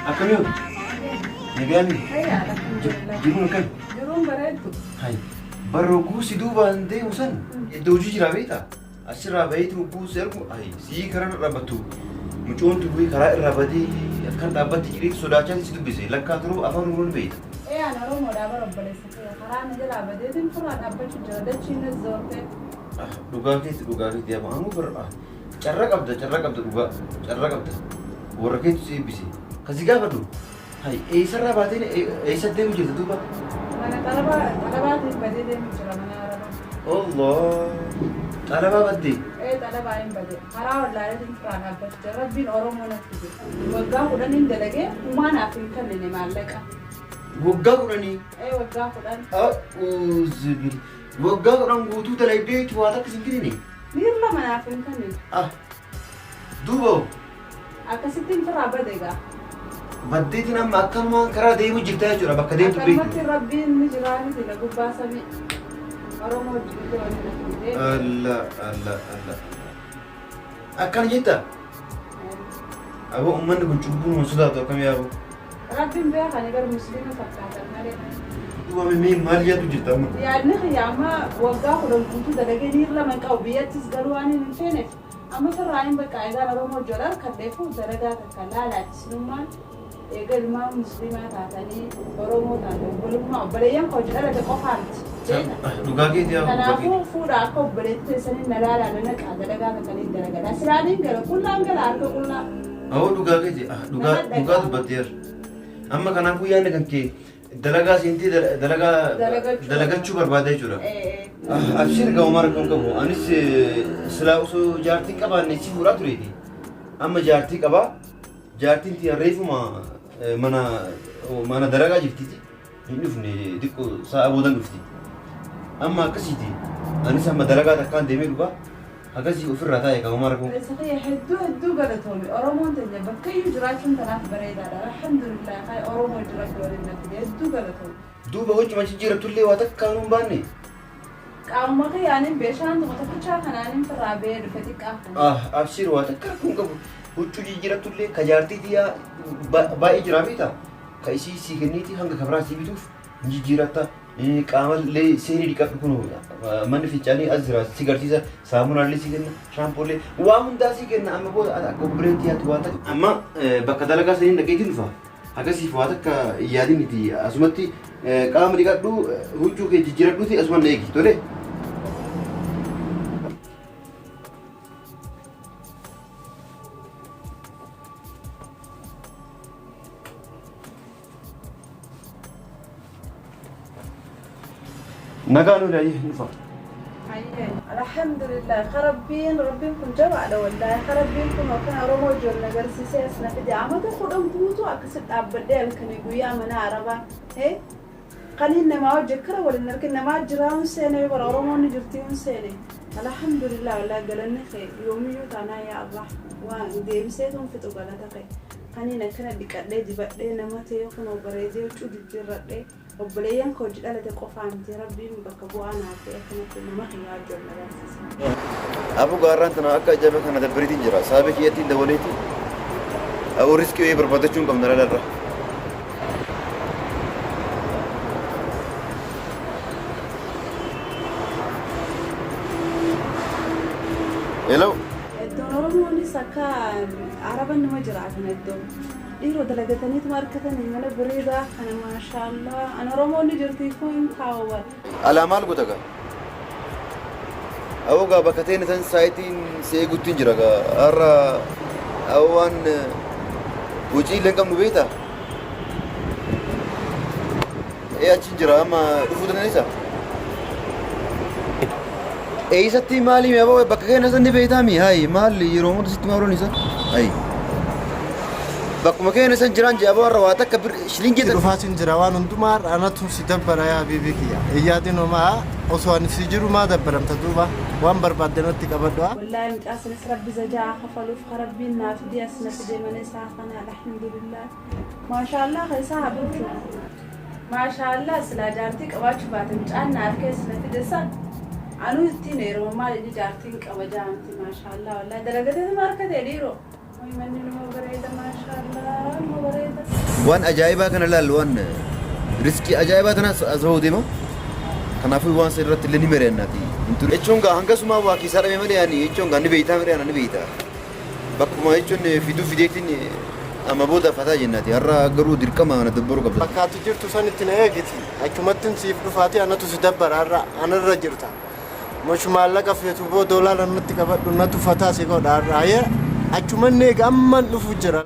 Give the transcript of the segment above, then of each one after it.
Akkamii hoo? Nagayaami? Fayyaa alhamdulillah. Jiruun akkami? Jiruun bareeddu. Hay. Barra hogguu si duubaan deemu san iddoo hojii jira beektaa? Achirraa baheeti hogguu si argu hay sii karaa irra dhaabbattu mucoon tun wayii karaa irraa badee akkan dhaabbatti jedhee sodaachaa si dubbise lakkaa turuu afaan Oromoo ni beekta. Ee an Oromoodhaa bara obboleessa kiyya karaa na jalaa badeetiin firraa dhaabbachuu jira dachiin na zoortee. Ah, Dhugaa keeti dhugaa keeti yaa anuu bar carra qabda carra qabda dhugaa carra qabda warra keetu si eebbise. Kan si gaafadhu hay eessarraa baateen eessa deemu jirta duuba? Mana xalabaa xalabaatiin badee deemu jira mana arabaa. Allah xalabaa baddee. Ee xalabaa hin bade karaa wallaaleetiin firraa dhaabbachuu jira rabbiin Oromoo natti fide. Waggaa kudhaniin dalagee humaa naaf hin kennine maallaqa. Waggaa kudhanii. Ee waggaa kudhan. A'uuzubil. Waggaa kudhan guutuu dalagdee jechuun waa takka sin kennine. Biir lama naaf hin kennine. Ah. Duuba hoo? Akkasittiin firraa bade egaa. Baddeetiin amma akkanumaan karaa deemu jirta jechuudha bakka deemtu beektu. Akkanumatti rabbiin ni jiraa miti na gubbaa samii. Oromoo wajjin waliin na fidee. Allah Allah Allah. Akkana jetta? Aboo uummanni kun cubbuu nama sodaatu akkam yaaboo. Rabbiin beekani bar musliima fakkaatan malee. Duuba mee maal yaadu jirta amma? Yaadni kiyya amma waggaa kudhan guutuu dalagee niir lama hin qabu biyyattis galuu waan hin feeneef amma firraa hin bakka egaan Oromoo ijoollee harkadheefu dalagaa takka laalaati sinummaan eega ilmaan musliimaa taatanii Oromoo taate obbolummaa obboleeyyan koo hojii dhalate qofaa miti. Beekta? Dhugaa keetii yaa dhugaa Kanaafuu keetii. fuudha akka obboleettii teessaniin na laalaa na naqaa dalagaa takka niin dalagadha. Silaaniin gala qullaan gala harka qullaa. Awoo dhugaa keeti ah, dhugaa Nama dhugaa dhaqaa. dubbatteer. Amma kanaafuu yaadni kan kee dalagaa seentee dalagaa Dalagachuu dalagachuu barbaada jechuudha. Ee. Ah, Abshir gaa'uma rakkoon qabu. Anis silaa osoo jaartii hin qabaanne si fuudhaa tureeti. Amma jaartii qabaa. Jaartiin tiyya reefuma mana mana dalagaa jirtiiti. Hin dhufne xiqqoo sa'a boodan dhufti. Amma akkasiiti. Anis amma dalagaa takkaan deemee dhufa. Akkasii ofirraa taa'e kan homaa rakkoon. Obboleessa kiyya hedduu hedduu galatoomi. Oromoon teenya bakka iyyuu jiraachuun tanaaf bareedaadha. Alhamdulillah kai Oromoo hojii rabbi waliin na fide hedduu galatoomi. Duuba huccuma jijjiirrattullee waa takkaanuu hin baanne. Qaamuma kiyyaanin beeshaan tokko tokkichaa kanaanin firraa ba'ee dhufe xiqqaa kana. Ah, abshir waa takka rakkoon qabu. Huccuu jijjiirrattullee ka jaartii tiyyaa baay'ee jiraa beektaa? Ka isii sii kenniiti hanga ka biraa sii bituuf hin jijjiiratta. Qaama illee seenii dhiqadhu kun manni fincaanii as jira si garsiisa saamunaa illee si kenna shaampoo illee waa hundaa si kenna amma booda akka obboleetti yaatu waa takka. Amma bakka dalagaa saniin dhaqeetiin dhufa. Akkasiif waa takka hin yaadin miti asumatti qaama dhiqadhu huccuu kee jijjiiradhuuti asuman na eegi tole. Nagaan ooli ayyee hin dhufa. Alhamdulillah karabbiin rabbiin kun jabaadha wallaahi karabbiin kun akkana Oromoo ijoollee agarsiisee as na fide amata kudhan guutuu akkasi dhaabbadhee halkanii guyyaa mana arabaa kan hin namaa hojje kara waliin argin namaa jiraa hun seene bara Oromoon ni jirtii hun seene alhamdulillah wallaahi galanni kee yoomiyyuu taanaa yaa Allah waan deebisee tun fixu galata kee kaniin akkana dhiqadhee dibadhee nama ta'ee kunoo bareedee huccuu jijjiirradhee obboleeyyan koo hojii dhalate qofaa miti rabbiin bakka bu'aa naaf ta'e akkanatti nama kiyyaa wajjin na barsiisa. Abu gaarraan tana akka ajaa'iba kana dabbariitiin jira. Saaba kiyyattiin dabaleeti. Abu riskii wayii barbaadachuu hin qabna lalarra. Hello. Iddoon Oromoonis akka Araban nama jiraatan iddoo dhiiroo dalagataniituma harkatanii mana bareedaa kana maashaallah an Oromoon ni jirti kun hin taa'u. Alaa maal goota gaa? Awoo gaa bakka teenne san saayitiin si eeguttiin jira gaa. Har'a awoo waan hojii illee hin qabnu beektaa? Ee achiin jira amma dhufuu dandeessaa? Eessatti maali mee aboo bakka keenya san ni beektaa mi? Hayi maali yeroo hunda sitti maal isa? Hayi. Bakkuma keenya san jiraan jee aboo har'a waa takka bir shilingii takka. Dhufaatiin jira waan hundumaa har'a anatu si dabbara yaa habiibii kiyya. Iyyaadin homaa osoo ani si jiru maa dabbaramta duuba waan barbaadde natti qabadhu. Wallaahi mucaa sanis rabbi zajaa haa kafaluuf ka rabbiin naa fidee as na fide mana isaa kana alhamdulillah maashaallah ka isaa haa bulchu maashaallah silaa jaartii qabaachuu baate mucaan na harkee as na fide san anuu ittiin heeruma maal inni jaartiin qaba jaamti maashaallah wallaahi dalagatee nama harka ta'e dhiiroo. Way manni numa bareeda maashaallah numa bareeda. Waan ajaa'ibaa kana laal, waan riskii ajaa'ibaa tanaas as bahuu deema. Kanaafuu waan san irratti illee ni mari'annaati. Jechuun gaa hangasumaa waa keessaa dhabe malee ani jechuun gaa ni beeytaa malee ni beeyta. Bakkuma jechuun fiduu fideetiin amma booda fataa jennaati. Har'a garuu dirqama na dabbaruu qabda. Bakka ati jirtu sanitti na eegiti. Achumattin siif dhufaati anatu si dabbara har'a anarra jirta. Mosh maallaqa feetu boo doolaara natti qabadhu natu fataa si godha har'a. Ayyee achuman eega amman dhufu jira.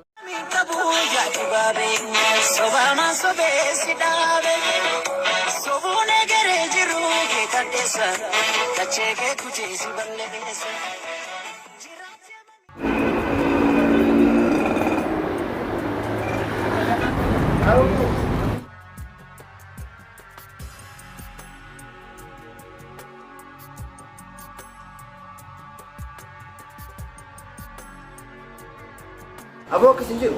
Aboo akkas hin jiru.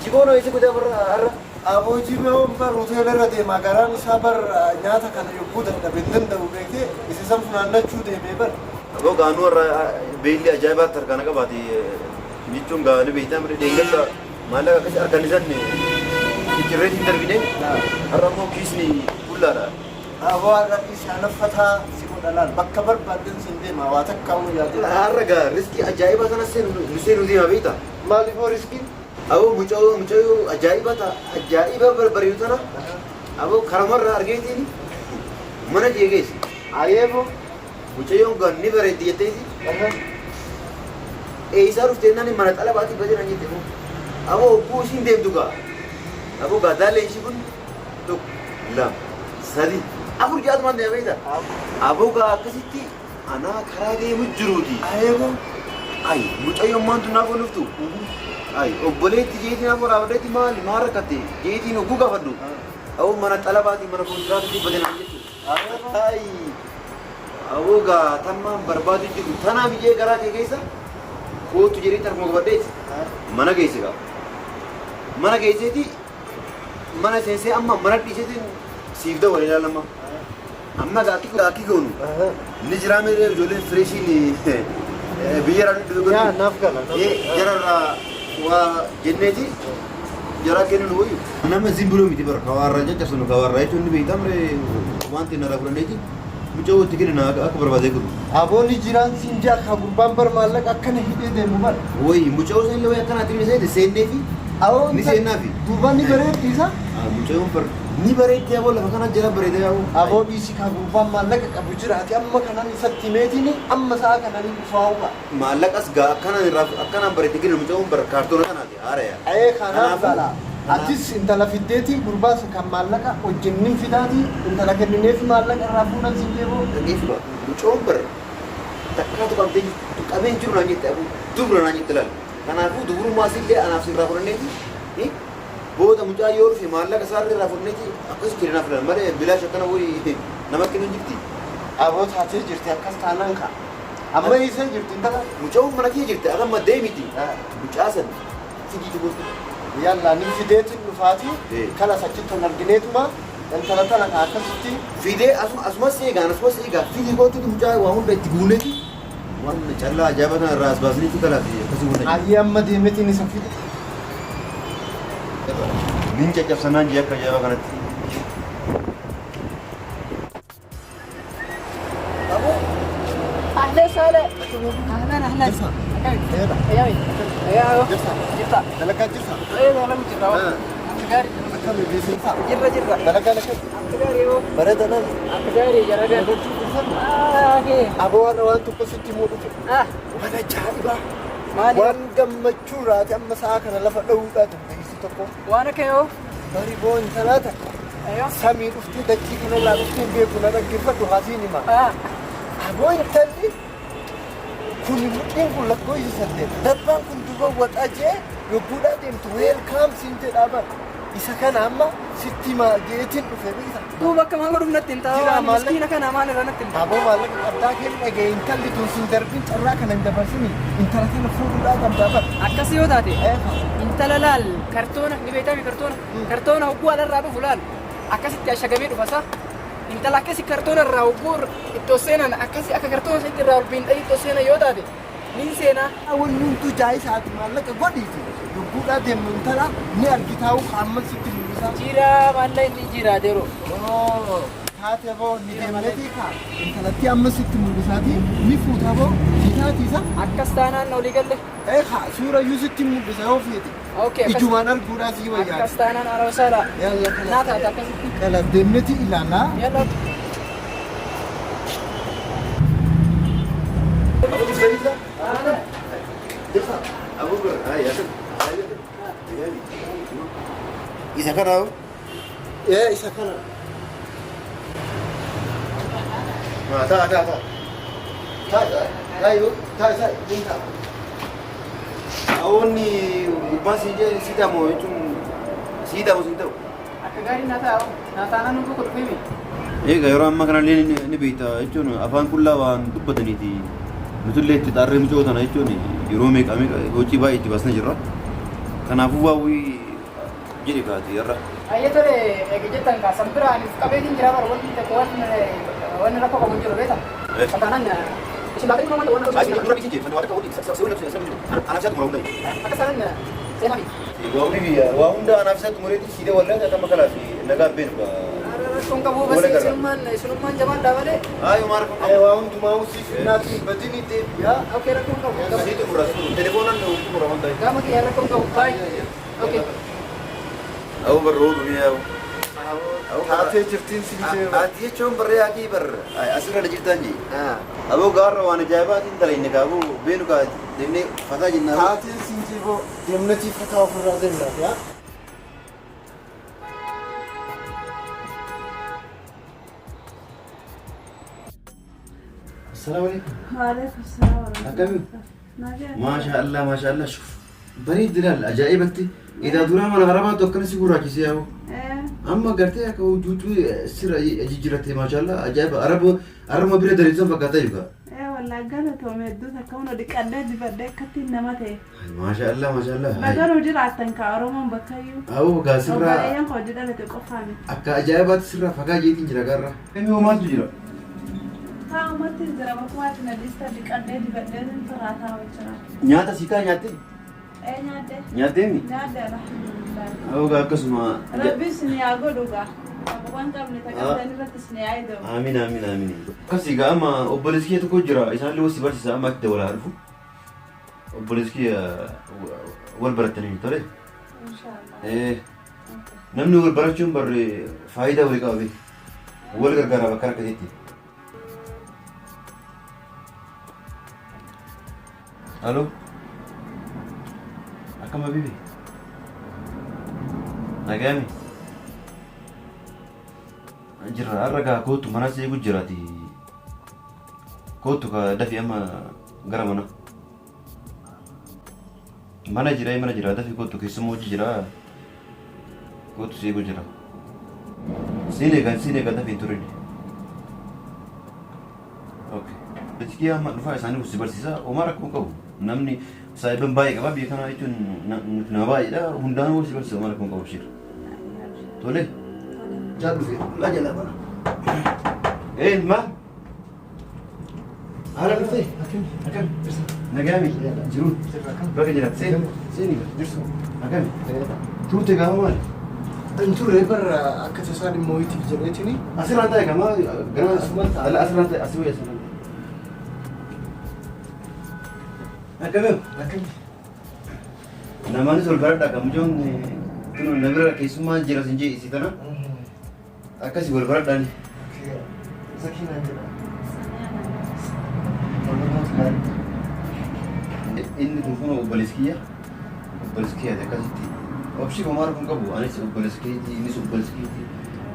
Jiboon ho'isee kutaa barra har'a. Aboo jiboon bar hoteela irra deema garaan isaa bar nyaata kana yogguu dadhabe hin danda'u beektee isa san funaannachuu deemee bar. Aboo gaanuu har'a beelli ajaa'ibaatti harkaan qabaate jechuun gaa ni beektaa malee deeggarsa maallaqa akkasii harkaan isaan ciccirreetiin darbine har'a immoo kiisni qullaadha. Aboo har'a dhiisi anaffataa si godha laal bakka barbaadden siin deema waa takka ammoo yaadee. Har'a gaa riskii ajaa'ibaa sana seenu nu seenu deema beektaa. Maaliif hoo riskiin? Aboo mucayyoo mucayyoo ajaa'iba ta'a ajaa'iba barbareedu tana aboo karamarraa argeetiin mana kee geesse. Ayeeboo. Mucayyoon gaa ni bareeddi jetteeti. Eessaa dhufte jennaan mana xalabaati badee naan jette moo. Aboo hogguu isiin deemtu gaa. Aboo gaa daallee ishii kun tokko lama sadi afur ja'atumaan deema beektaa. Aboo gaa akkasitti anaa karaa deemu jiruuti. Ayeeboo. Ay mucayyoon maantu naaf ol dhuftu. Ay obboleetti jeetii naaf waraabadheetti maali maal rakkatte jeetiin hogguu gaafadhu. Aboo mana xalabaati mana kontiraataatti badee naan jettu. Ay aboo gaa tammaan barbaadu jiru tanaa biyyee garaa kee keessa kootu jedhee tarkuma qabadheeti mana geesse gaa. Mana geesseeti mana seensee amma mana dhiiseetiin siif dawwale ilaalama. Amma gaa akki akki goonu ni jiraa mee ijoolleen fireeshiin biyya irraa dhufe Yaa naaf gala. Jararraa waa jenneeti jaraa kennu nu wayyu. Nama zimbiroo miti bara kawaarraa caccabsanu kawaarraa jechuun ni beektaa mire wanti narraa fudhanneeti mucaa itti kenna akka barbaadee godhu. Aboonni jiraan siin jaa ka gurbaan bar maallaqa akkana hidhee deemu bar. Wayi mucaa san illee wayi akkanaatti ni seente seennee fi Aboon ni seennaafi. Duuba ni bareeddi isa. Mucayyoon bar ni bareeddi aboo lafa kana jala bareeda yaa'u. Aboo dhiisi ka gurbaan maallaqa qabu jiraati amma kanan isatti himeetiin amma sa'a kanan dhufaa uga. Maallaqas gaa akkanaan irraa akkanaan bareeddi kennu mucayyoon bar kaartoona kanaati haara yaa. Ayee kanaaf Kanaafuu- gala. Atis intala fiddeetii gurbaas kan maallaqa hojjennin fidaatii intala kennineef maallaqa irraa fuudhan siin deeboo. Dhageeffuma mucayyoon bar takkaatu qabdee jirtu qabee hin jiru naan jette aboo dubra naan jette laal. Kanaafuu dubrummaa illee anaaf sirraa fudhanneeti booda mucaa yoo dhufe maallaqa isaarra irraa fudhanneeti akkasitti kenninaaf filan malee bilaash akkana wayi namatti kennu hin jirti. Aboo taatee jirti akkas taanaan ka. Amma eessa jirti intala? Mucayyoon mana kee jirti amma deemiti. Mucaa san fidiitu gosa. Yalla ni fideetiin dhufaatii kanas achitti ol argineetuma intala tana ka akkasitti. Fidee asumas eegaan asumas eegaa fidii kootuuti mucaa waa hunda itti guuneeti waan callaa ajaa'iba kana irraa as baasaniitu kalaaf akkasii hunda. Ayyee amma deemeetiin isa fide. Nin caccabsanaan jee akka ajaa'iba kanatti. أهلا وسهلا أهلا أهلا. أيوة أيوة. Jirta. Jirta. Dalagaa jirta. أيوة أنا jirra. Akka gaarii. Akkami beekumsa? Jirra jirra. Dalagaa lakkee. Akka gaarii yoo. Bareeda nan. Akka gaarii jara gaarii. Ah, Aboo waan waan tokko sitti himuu dhufe. ah. Waan ajaa'ibaa. Maali? Waan gammachuu raati amma sa'a kana lafa dha'uudhaa dandeessu tokko. Waan akka yoo. Bari boo intalaa takka. Ayoo. Samii dhuftee dachii kanarraa dhuftee hin beeku na dhaggeeffadhu hasiin hima. Ah. Aboo intalli kun mudhiin kun lakkoofsa saddeet. Darbaan kun duuba waxaa jee yogguudhaa deemtu welcome siin jedhaa bara. Isa kana amma sitti himaa jeetiin dhufe beekta. Duuba akka maal godhuuf natti hin ta'a. Jira, Waan maallaqa- miskiina kana maal irra natti hin ta'a. Aboo maallaqa qabdaa kee dhaga'e intalli tun siin darbin carraa kana hin dabarsini intala kana fuudhuudhaa qabdaa bara. Akkas yoo taate Eefa. Intala laal kartoona ni beektami kartoona kartoona hogguu alarraa dhufu laal akkasitti ashagamee dhufa sa intala akkasi kartoona irraa hogguu ittoo seenan akkasi akka kartoona sanitti irraa ol biinxanii ittoo seenan yoo taate nin seenaa. Wanni hunduu jaayisaati maallaqa godhiiti. Lubbuudhaa deemnu intala ni argitaa'u amma sitti mul'isa. Jira maalla inni jira adeero. Oo, taate boo ni deemnetii kaa intalatti amma sitti mul'isaati ni fuuta boo si taatiisa. Akkas taanaan olii galle. Ee kaa suura iyyuu sitti mul'isa yoo feete. Okay. Akkas Ijumaan arguudhaa sii wayyaa. Akkas taanaan ala wasaala. Yalla Naa taate akkasitti. Kala deemnetii ilaalaa. Yalla. Isa kana hoo? Ee isa kana. Taa taa taa. Taa taa yoo taa taa ni taa. Awwoonni gubbaan siin jee si ta'amu jechuun si ta'amu siin ta'u. Akka gaarii naa taa'u. Naa taanaan nu buku dhufeemi. Egaa yeroo ammaa kana illee ni beekta jechuun afaan qullaa waan dubbataniiti. Nutullee itti xaarree mucoo tana jechuun yeroo meeqa meeqa hojii baay'ee itti baasnee jirra. Kanaafuu waawwii jedhi kaati har'a. Ayyee tole eega jettan kaa san bira ani qabeetiin jira bara wanni tokko wanni rakkoo qabu hin jiru beekta. Kan taanaan isin baatanii kuma wanta Dura bisi jee, waa takka Akkas taanaan seenaa fi. Waa hunda anaaf isa xumureeti siidee wallaan akka kalaa fi nagaan beenu gaa. Rakkoon qabu bas isinummaan isinummaan jabaan dhaabalee. Ayo maal kun Ee waa hundumaa usii naatu badini deebi'a. Okay rakkoon qabu. Sii xumura telefoonaan xumura waan ta'eef. Gama kiyya rakkoon qabu. Baay'ee. Okay. Abu barroo biyyaa. Taatee jirtiin siin jee. Ati jechuun barree haakii bar asirra na jirtaan jee. Aboo gaarra waan ajaa'ibaatiin dalayne kaaboo beenu kaa deemnee fataa jennaa. Taateen siin jee boo deemnetii fataa ofirraa deemnaaf yaa. Assalaamu alaikum. Waalaikum salaam warahmatullahi. Akkami? Nagaa. Maasha Allah maasha Allah shuf. Bareeddi laal ajaa'ibatti. Edaa duraa mana harabaatu akkana si gurraachise yaa'u. Amma gartee akka huccuuccuu sirra jijjiiratte maasha Allah ajaa'iba araba araba bira daleessan fakkaataa jiru. Ee wallaahi galatoome hedduu takka hunda dhiqadhee dibadhee akkattiin nama ta'e. Maasha Allah maasha Allah. Bagaruu jiraattan kaa Oromoon bakkayyuu. Aboo gaa sirraa Obboleeyyan koo hojii dhalate qofaa miti. akka ajaa'ibaatti sirraa fagaa jeetiin jira gaarra. Inni hoo maaltu jira? Taa'umatti jira bakkumaatti na dhiista dhiqadhee dibadhee firraa taa'u jira. Nyaata si kaa nyaattee? Ee nyaadde. Nyaatteemi? Nyaadde alhamdulillah. Aboo gaa akkasuma. Rabbi isin haa godhu gaa. Waan qabne taqabdan irratti isin haa eegamu. Amiin amiin amiin. Akkasii gaa amma obboleessi kee tokko jira isaan illee si barsiisa amma itti dabalaa dhufu. Obboleessi kee wal barattanii tole. Inshaallah. Namni wal barachuun barre faayidaa walii qaba beeku. Wal gargaara bakka rakkateetti. Aloo. Akkam habibi? Nagaami? Jirra har'a gaa kootu mana si eegu jiraati. Kootu ka dafi amma gara mana. Mana jira mana jira dafi kootu keessummaa hojii jira. Kootu si eegu jira. Siin eegan siin eegan dafi hin turin. Okay. Bisikii amma dhufaa isaanii si barsiisa homaa rakkoo qabu. Namni saahiban baay'ee qaba biyya kana jechuun nama baay'eedha hundaanuu si barsiisa homaa rakkoo qabu shir. Tole. Jaa dhufe laa jalaa bara. Ee maal? Haala dhuftee? Akkami? Nagaami? Jiruun? Bakka jiraatti seeni? Seeni Jirtu. Akkami? Turte gaafa maali? Hin turre barra akka tasaan immoo itiif jedheetini. Asirraan ta'e gama gara Asumaan ta'a. Ala asirraan ta'e asii wayii asirraan ta'e. Akkami? Akkami? Namaanis ol baradhaa kan mucoon kun na bira keessummaa jira sin jee isii tana akkasii wal baradhaani. Zakiinaan jedhama. Barnoota gaarii. Inni kun kun obboleessi kiyya. Obboleessi kiyyaati akkasitti. Obsi homaa rakkoon qabu anis obboleessi keetii innis obboleessi keetii.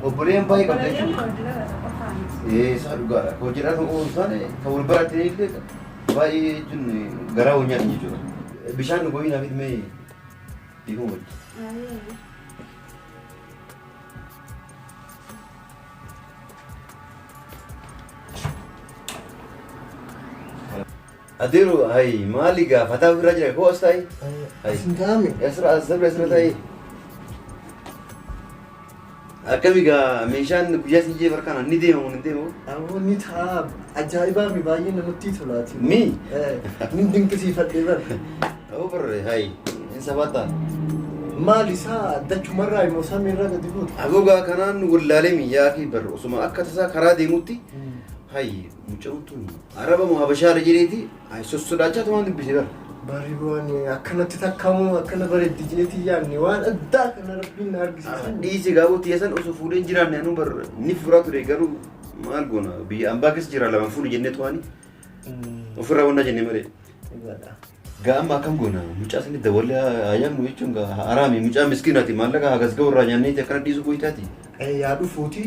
Obboleeyyan baay'ee qabda Obboleeyyan jechuudha. koo hojii dhalate qofaa miti. Ee isaa dhugaadha. Ka hojii kan oolu taane kan wal baratee illee baay'ee jechuun garaa wal nyaatan jechuudha. Bishaan dhuguu naaf mee dhiifama wajji. Ayyee. Adeero hayi maali gaafataa ofirraa jira koo as taa'i. Asin taa'ame. Asirra asirra asirra taa'i. Akkami gaa meeshaan guyyaa siin jee barkaana ni deemamu ni deemamu. Aboo ni ta'a ajaa'ibaami baay'ee namatti tolaati. Mi? Ni dinqisiifadhee bara. Aboo barre hayi. Sabaata. Maal isaa dachumarraa immoo samiirraa gadi buuta. Agogaa kanaan wallaalee miyyaa fi bar osuma akka tasaa karaa deemutti hayyi mucaan tun araba moo habashaadha jedheeti hay sossodaachaa tumaan dubbise bar. Bari waan akkanatti takkamuu akkana bareeddi jeetii yaadne waan addaa kana rabbiin na argisiisa. Dhiisi gaaboo tiyya san osoo fuudhee hin jiraanne anuu bar ni furaa ture garuu maal goona biyya ambaa keessa jira lama fuudhu jennee tuwaani ofirraa wannaa jennee malee. Gaa amma akkam goona mucaa sani daballee hayyamnu jechuun gaa haraami mucaa miskiinaati maallaqa hagas ga'u irraa nyaanneeti akkana dhiisuu goytaati. Yaa dhufuuti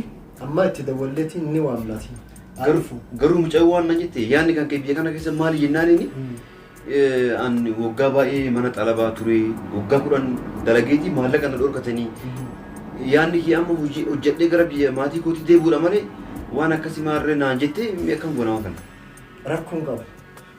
amma itti dawwalleetiin ni waamnati. Garuu garuu mucaan waan nan jette yaadni kan kee biyya kana keessa maali jennaan inni an waggaa baay'ee mana xalabaa ture waggaa 10 dalageetii maallaqa na dhorkatanii yaadni kee amma hojii hojjedhee gara biyya maatii kootii deebi'uudha malee waan akkasii maarree naan jettee mee akkam goona waan kana. Rakkoon qabu.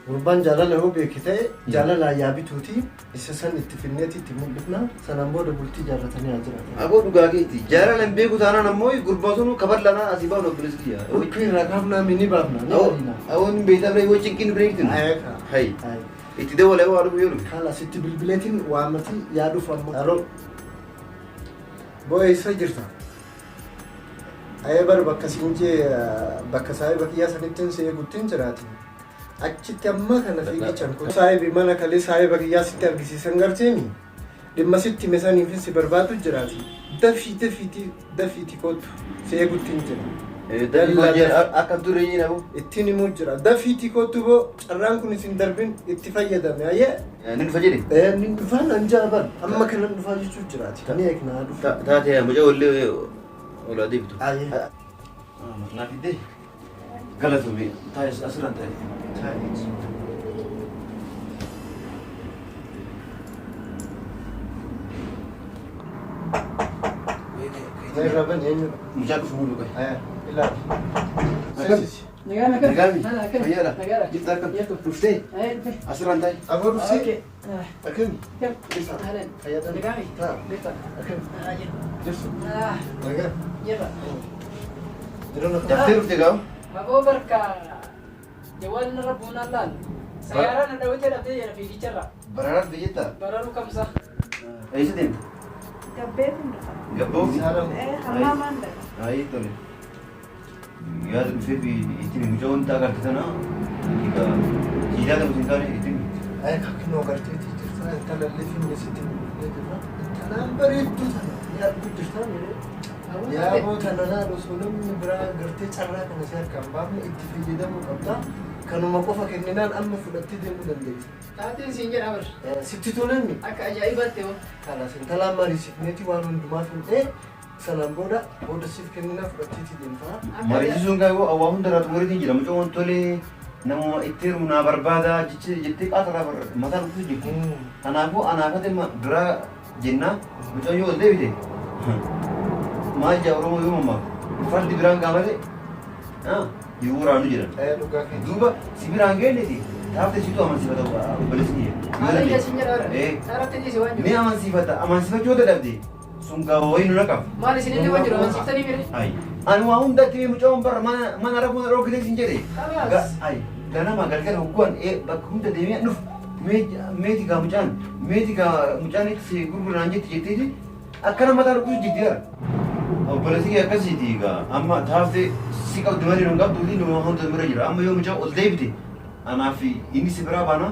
Gurbaan jaalala yoo beeke ta'e jaalalaan yaa bituuti isa san itti finneeti itti mul'ifna sanaan booda bultii ijaarratanii haa jiraatan. Aboo dhugaa keeti jaalala hin beeku taanaan ammoo gurbaa sunu kaballanaa asii baafna obboleessi kiyya. Dhukkii irraa kaafnaa mi ni baafna ni ariina. Awoo hin beektaa bira yoo cinqiin bira jirtu. Ayeeka. Hayi Aye. itti dabalee waa dhufu yoo dhufe. Kaalas itti bilbileetiin waamati yaa dhufu amma. Aloo. Boo eessa jirta? Ayee bar bakka siin jee bakka saahiba kiyyaa sanittiin si eeguttiin jiraati. Achitti amma kana fiigichan kun saahibi mana kalee saahiba kiyyaa sitti argisiisan garteemi. Dhimma sitti hime saniifin si barbaadu jiraati. Dafii dafiiti dafiiti koottu si eeguttiin jira. Dallaa akka durii hin hafu. Ittiin himuu jira. Dafiitii koottu boo carraan kun isin darbin itti fayyadame ayyee. Ni dhufa jedhe. Ni dhufaa nan jaa bar amma kanan dhufaa jechuuf jiraati. Ni eegna dhufu. Taatee mucaa wallee ol adeemtu. Ayyee. Naa fiddee. Galatoomi. Taa'e asirraan taa'e. Irra bani eenyudha? Mucaa dhufu mulu qabe. Ayaa ilaali. Seensisi. Nagaami. Fayyaadha. Jirta akkam? Dhuftee? Asirraan taa'e. Afoo dhuftee? Akkami? Fayyadami. Taa. Akkami? Jirtu? Nagaa? Jiruun akkam? Daftee dhufte gaafa? Aboo barka jawwaalli narra buunaan laal. Sayyaaraa na dhawwitee dhabdee jira fiigicharra. Bararaa dhufte jettaa? Bararuu kamsa. Eessa deemta? Gabbeetiin dhufa. Gabboo? Hammaamaan dhaqa. Ayi tole. Yaada dhufee fi itti mucaa wanta agarte tana egaa jiidhaa ta'u hin taane itti Ayi kakkinoo garteetii jirta intala illee finne sitti mul'ifnee jirra. Intalaan bareedduu tana ni arguu jirta miree. Yaaboo tana laal osoo namni biraa gartee carraa kana si harkaan baafne itti fayyadamuu qabda. Kanuma qofa kenninaan amma fudhattee deemuu dandeessa. Taateen siin jedha bar. Sitti tolemmi? Akka ajaa'ibaatti hoo. Kalaas intalaan mariisifneeti waan hundumaa finnee Sanaan booda booda siif kenninaa fudhatteetii deemtaa. Mariisisuun gaa yoo waa hundarraa xumuriitiin jira mucaa waan tolee namuma itti heerumu naa barbaada jechi jettee qaatarraa bar mataa dhuftu jirti. Kanaafuu anaafate biraa jennaa mucaan yoo ol deebite maal jaa Oromoo yoo mammaaku fardi biraan gaa malee hin waraanu jedhan. Dhugaa keeti. Duuba si biraan geenneti taafte situ amansiifata obboleessi kiyya. Haala siin jedha bara. Eh. Saaratti dhiisi waan Mee jiru. amansiifata amansiifachuu yoo dadhabde Sun gaa wayii nu naqaf. Maal isinillee waan jiru amansiiftanii mire? Ayi. Ani waa hunda itti mucaan bara mana mana rafuun dhorkitee sin jedhe. Kalaas. Ayi. Ganama galgala hogguwan bakka hunda deemee dhuf meeti gaa mucaan meeti gaa mucaan itti si gurguraan jetti jetteeti akkana mataa dhukkubsu jetti gara. Obboleessi kee akkasiiti gaa amma taaftee si qabdi malee nu hin qabduuti nu hunda bira jira amma yoo mucaan ol deebite Anaa fi inni si biraa baana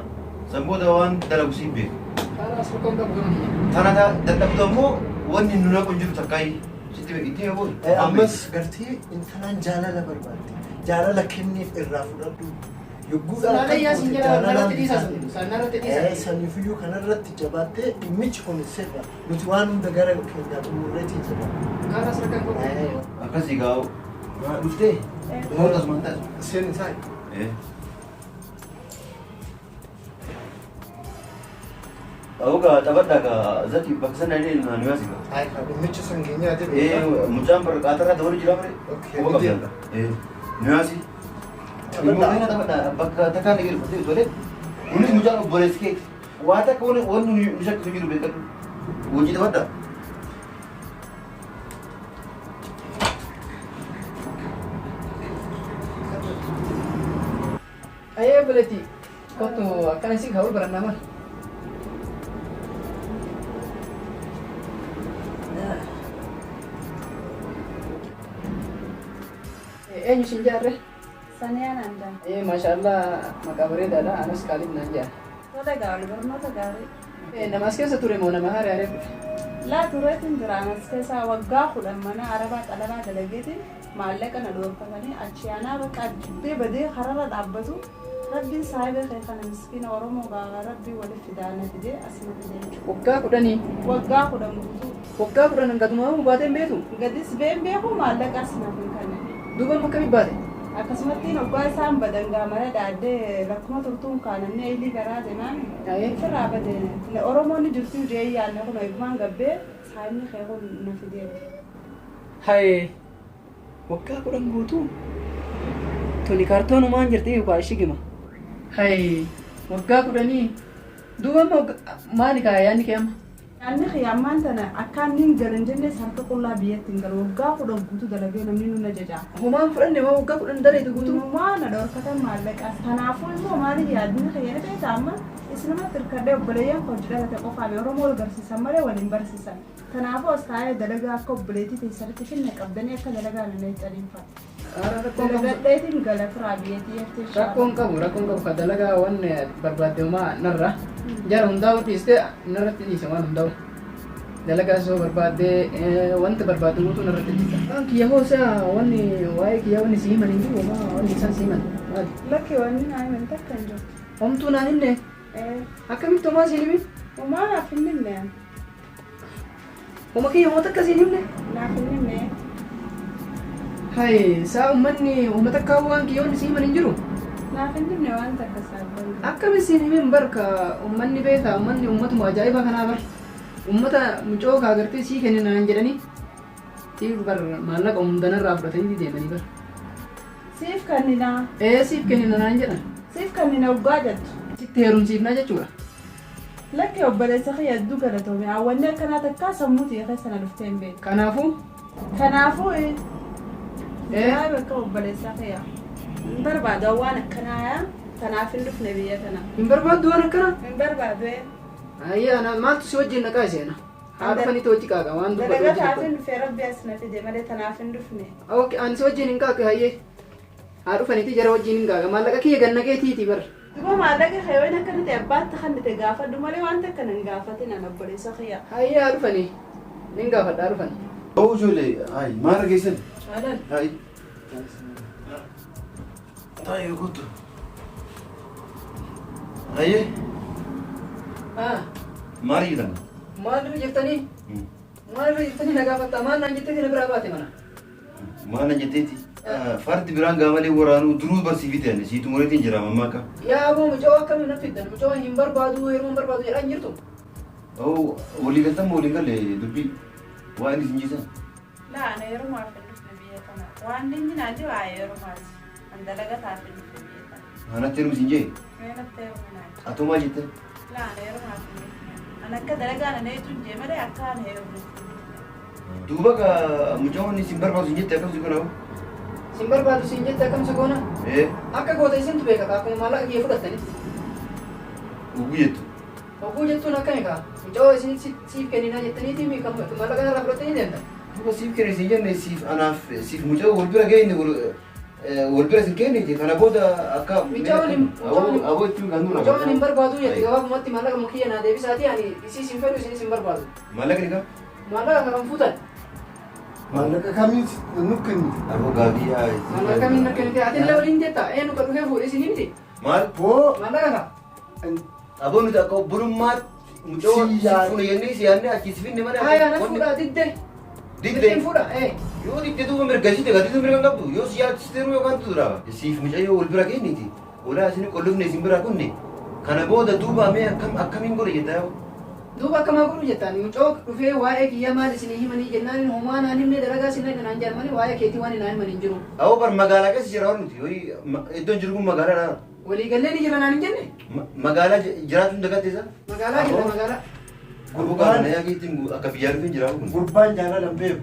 san booda waan dalagu siin beeka. Kalaas rakkoon qabu gama kiyya. Tana ta dadhabdu ammoo wanni nu naqu hin jiru takkaayi. Sitti itti hime booda. Ammas gartee intalaan jaalala barbaaddi. Jaalala kenniif irraa fudhadhu. Yogguudhaan Sanaan akka ayyaa siin goote jedha jaalalaan narratti dhiisaa bitaa. sun san narratti dhiisaa. Saniifiyyuu kanarratti jabaattee dhimmichi kun sirra. Nuti waan hunda gara keenyaa xumurreetii jira. Kalaas rakkoon qabu. Akkasii gaa dhuftee. Moota asumaan taasisu. Seen isaa. Ogaa taphadhaa gaa zati bakka sana illee nu yaasi gaa. Ayi kaa dhimmicha san geenyaa jedhu. Ee mucaan bara qaatarraa dabalu jira bare. Okay, Quba ni qabda. Ee nu yaasi. Taphadhaa. Dhimmoota taphadhaa bakka takkaan dhagee dhufatee tolee. Kunis mucaan obboleessi keeti. Waa takka wanni nu shakkisu jiru beekadhu. Hojii taphadhaa. Ayee obboleetti kottu akkana isin kaa'uu barannaa maal? Eenyu siin jaarre? Saniyaa naan jaan. Maashaallah, maqaa bareedaadha. Anas Kaalid naan jaan. Tola gaarii, barnoota gaarii. Nama as keessa ture moo nama haaraa haree dhufe? Laa, tureetiin jira anas keessaa waggaa 10 mana arabaa xalabaa dalageetiin maallaqa na dhoorfatanii achi aanaa bakka jibbee badee kararra dhaabbatu Rabbiin saahiba kee kana miskiina Oromoo gaafa Rabbiin waliif fidaa na fidee as na fidee jechuudha. Waggaa 10? Waggaa 10 guutuu. Waggaa 10 gadumaa baatee hin beektu? Gadis been beeku, maallaqas naaf hin kennine. Duuba amma akkamitti baate? Akkasumattiin waggaa isaan badan gaamara dhaaddee lakkuma turtuun kaanamni eilii garaa deemaan ofirraa bade. Oromoonni jirtu jee yaadne kun eegumaan gabbee saahibni kee kun na fidee. Haye, waggaa 10 guutuu? Tuni kaartoonumaan jirti yookaan ishigima? Haye, waggaa 10. Duuba amma maali kaa yaadni kee amma? Yaadni kiyya ammaan tana akkaan nin galan jennee harka qullaa biyyatti hin galu. Waggaa 10 guutuu dalagee namni nu jaja. Homaan fudhanne moo waggaa 10 daleetu guutuu? Homaa na dhorkatan maallaqaas. Kanaafuu immoo maali yaadni kiyya ni beektaa amma isinumatti hirkadhee obboleeyyan koo hojii dhalate qofaami Oromoo wal barsiisan malee waliin barsiisan. Kanaafuu as taa'ee dalagaa akka obboleettii teessanitti finna qabdanii akka dalagaa na neeccaniin fa'a. Rakkoon qabu. Dalagadheetiin gala firaa biyyattii jettee. Rakkoon qabu, rakkoon qabu. Ka dalagaa waan barbaadde homaa narra. Jara hundaa'u dhiiste narratti dhiise waan hundaa'u. Dalagaa soo barbaadde wanta barbaadde guutuu narratti dhiiste. Waan kiyya hoo isaa wanni waa'ee kiyya wanni si himan hin jiru, homaa wanni isaan si himan maali? Lakki, wanni naa himan takka hin jirtu. Homtuu naan himne? Akkamitti homaa siin himin? Homaa naaf hin himne ani. Homa kiyya homa takka siin himne? Naaf hin himne. Hay, saa uummanni uummata akka waan kiyya wanni si himan hin jiru? Naaf hin himne waan takka saabban. Akkami siin himin bar, ka uummanni beekaa, uummanni uummatuma ajaa'ibaa kanaa bar. Uummata mucoo kaa gartee sii kenninaan jedhanii siif bar maallaqa hundanarraa fudhatanii deemanii bar. Siif kenninaa. Ee, siif kenninaan jedhan. Siif kennina waggaa jettu. Sitti heerumsiifnaa jechuudha. Lakki, obboleessa kiyya, hedduu galatoome. Hawwanni akkanaa takkaa sammuu tiyya keessa na dhuftee hin beeku. Kanaafuu Kanaafuu yaa bakka obboleessa kiyya. Hin barbaadu waan akkanaa yaa. Kanaaf hin dhufne biyya tana. Hin barbaaddu waan akkanaa? Hin barbaadu. Ayyee, ana maaltu si wajjin naqaa seena? Haa dhufanitti hojii qaaqa waan dubbatu Dalagaa hojii taaf hin dubbatu. dhufe, Rabbi as na fide malee tanaaf hin dhufne. Okay, ani si wajjin hin qaaqe. Hayyee. Haa dhufanitti jara wajjin hin qaaqa. Maallaqa kiyya gannaqeetiiti bar. Duba maallaqa kee waan akka nuti abbaatti kannite gaafadhu malee waan takka nan gaafatin an obboleessa kiyya. Hayyee, haa dhufanii. Nin gaafadha, haa dhufan. Oo ijoollee, hayi, maal dhageessan? Adan. Hayi. Taa'ee kottu. Hayyee. Maal jedhan? Maal irra jirtanii? Maal irra jirtanii na gaafatta? Maal naan jettee na biraa baate mana? Maal na jetteeti? Fardi biraan gaamalee waraanuu duruu barsiifite ani siitu muriitiin jira mammaaka. Yaa aboo, mucoo akkamii na fiddan? Mucoo hin barbaadu, heeruma hin barbaadu jedhaa hin jirtu. Oo, walii galtan moo waliin galle dubbii waa inni isin jiisan? Laa, ana heerumaaf hin dhufne biyya tana. Waan inni naan jiru haa heerumaati. An dalagaa taaf hin dhufne biyya tana. Anatti heerumi isin jee? Mee natti heerumi naan jee. Atoo maal jette? Laa, ana heerumaaf hin dhufne. An akka dalagaa na neetuun jee malee akka ana heerumne hin dhufne. Duuba gaa mucaan isin barbaadu isin jette akkam si godhamu? Sin barbaadu siin jette, akkam si goona? Ee. Akka goota isintu beeka kaa, akkuma maallaqa kiyya fudhattanitti. Oguu jettu. Oguu jettuun akkami kaa? Mucoo isin siif kenninaa jettaniiti maallaqa narraa fudhattanii deemtan. Duuba siif kenne isin jenne, siif anaaf siif mucaa wal bira geenye, wal bira isin kennite, kana booda akka Mucaan aboo ittiin kan nurra. Mucaan hin barbaadu jette, gabaabumatti maallaqa kiyya naa deebisaati, ani isiis hin fedhu, isinis hin barbaadu. Maallaqni kam? Maallaqa kan fuutan. Maallaqa kamiin nu kennite? Aboo gaabii haa. Maallaqa kamiin na kennite? Ati illee waliin jetta, eenyu ka dhufee fuudhe, isinii miti? Maal? Boo. Maallaqa ka. Aboo, nuti akka obbolummaatti mucaa Si yaad- fuune jennee si yaadnee achi si finne malee. Haya, na fuudha didde. Didde. Didde fuudha ee. Yoo didde duuba mirga siite gatiitu mirga hin qabdu, yoo si yaadchiste yookaan tu dura. Siif mucayyoo wal bira kenniti. Olaa isin qollofne isin bira kunne. Kana booda duuba mee akkam akkamiin godhe jettaa yoo? Duuba akkamaa godhu jettaan? Mucoo dhufee waa'ee kiyya maal isinii himanii jennaan, homaa naan himne, dalagaa isin naan jedhan malee waa'ee keetii waan naa himan hin jiru. Awoo bar magaalaa keessa jira warri nuti. Iddoon jiru kun magaalaadha. Waliigallee ni jira naan hin jenne? Magaalaa jiraachuun dagatte isa? Magaalaa jira, magaalaa. Gurbaan na yaakiitiin akka biyyaa dhufeen jira kun. Gurbaan jaalala hin beeku.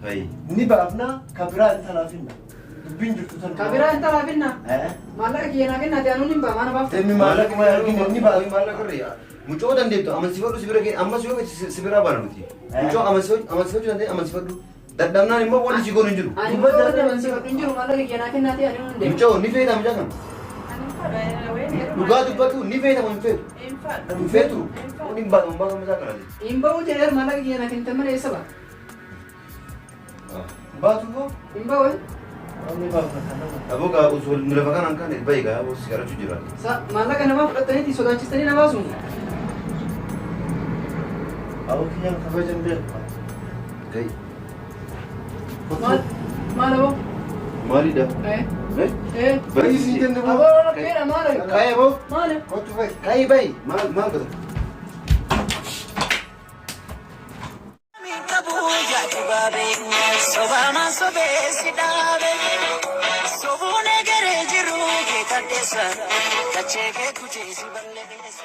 Hayi. Ni baafnaa ka biraa intalaa finna. Dubbiin jirtu tan. Ka biraa intalaa finna. Eh? Maallaqa kiyya naa kennaati, anuun hin ba'a maana baafta. Deemi, maallaqa argine ni baafna. Maallaqa irra mucoo dandeettu amansiifadhu si bira kee, ammas yoo si biraa baana nuti. Mucoo amansiifachuu dandeenye amansiifadhu. Dadhabnaan immoo wanti si goonu hin jiru. Ani immoo wanti amansiifadhu hin jiru maallaqa kiyya naa kennaatii ani hin deema. Mucaa ni feeta mucaa kana. Ani hin fadhu wayii heeruma. Dhugaa dubbatu ni feeta moo hin feetu? Hin fadhu. Hin feetu? Hin fadhu. Kun hin baatu hin baatu mucaa kana. Hin ba'uu jedheer maallaqa kiyya naa kennitan malee eessa ba'a? Baatu koo? Hin ba'u. Namni baafata nama. Aboo gaa osoo nu lafa kanaan kaane bayi gaa aboo si kadhachuu jira. Sa maallaqa namaa fudhattaniiti sodaachistanii na baasu. Aboo kiyyaan kabajan beeku. Ga'i. Maal maal aboo? Maalidha? Eh Eh? eh. Bayi Siin jenne boo. Aboo rakkeedha maal? Ka'i aboo. Maal? Kottu fa'i. Ka'i bayi. Maal maal godha? Sobuun egeree jiru kee kadheessa, dachee kee kuchee si balleessa.